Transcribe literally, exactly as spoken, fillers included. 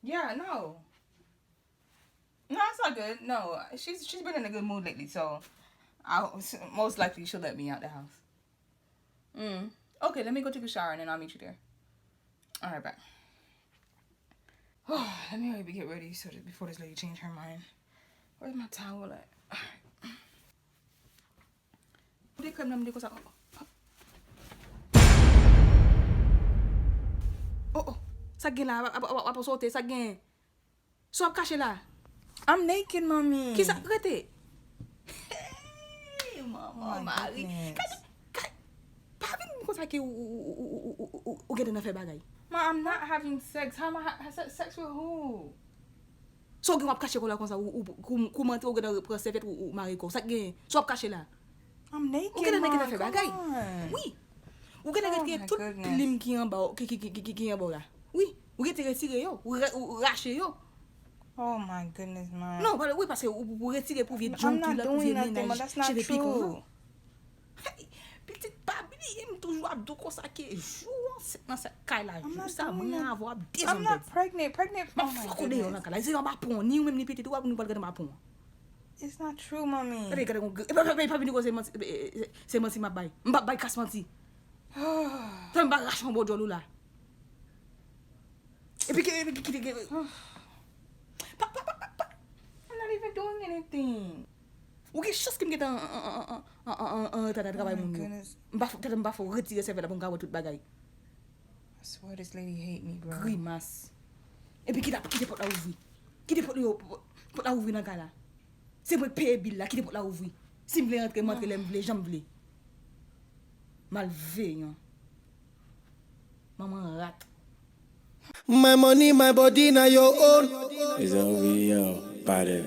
Yeah, no. No, it's all good. No, she's she's been in a good mood lately, so I'll most likely she'll let me out the house. Mm. Okay, let me go take a shower and then I'll meet you there. All right, bye. Oh, let me hurry up and get ready so that before this lady change her mind. Where's my towel at? All right. Ou de krèm nan m de konsa. Oh, oh. Oh, oh. Sa gen la, ap, ap, ap, ap sote, sa gen. Sa w ap kache la? I'm naked, mommy. Kisa? Rete. Hey, manman, mari. Kay, kay, pa vin konsa ke ou, ou, ou gentan nan fè bagay. Ma, I'm not having sex. How am I ha- ha- se- sex with who? Sa w gen w ap kache kò la konsa, ou, ou, kou, kou m antre, ou gentan pran sèvyèt, ou, ou mare kò w. Sa k gen? Sa w ap kache la? I'm naked, Ou gentan nan gentan fè bagay. Wi. Ou gentan retire tout plim ki anba w, ki, ki, ki, ki, ki anba w la. Wi. Ou gentan retire yo. Ou, ra- ou rache yo. Oh my goodness, man. Non, pale, wi, paske ou, ou retire pou vye djonki la, pou vye mennaj, cheve pikon yo. Hey, pitit, pa bliye, m toujou ap di w konsa ke jou w ansent nan sèt kay la, jou sa, mwen avè w ap dezòde. I'm not pregnant. Pregnant. M ap fòk ou deyò nan kay la. Se yon bapon, ni ou menm ni pitit ou, ou ap nou pral gade bapon. It's not true, mommy. Gade, gade, gade, e pa, e pa, e pa vin di w se manti, e, e, se manti m ap bay. M p ap bay kras manti. Fè m pa rache yon bò djòl ou la. Epi ki, epi ki, ki, ki, pa, pa, pa, pa, pa. I'm not even doing anything. Ou gen chans ke m gentan an, an, an, an, an, an, an, an, travay moun yo. M pa fè, m pa fè w retire sèvyèt la pou m ka wè tout bagay. I swear this lady hate me, bro. Grimas. Epi kite, kite pòt la ouvri. Kite pòt yo, pòt la ouvri nan kay la. Se mwen k peye bil la, kite pòt la ouvri. Si m vle antre, m antre lè m vle, jan m vle. Malveyan. Manman rat. My money, my body, na your own. It's over, yo, body.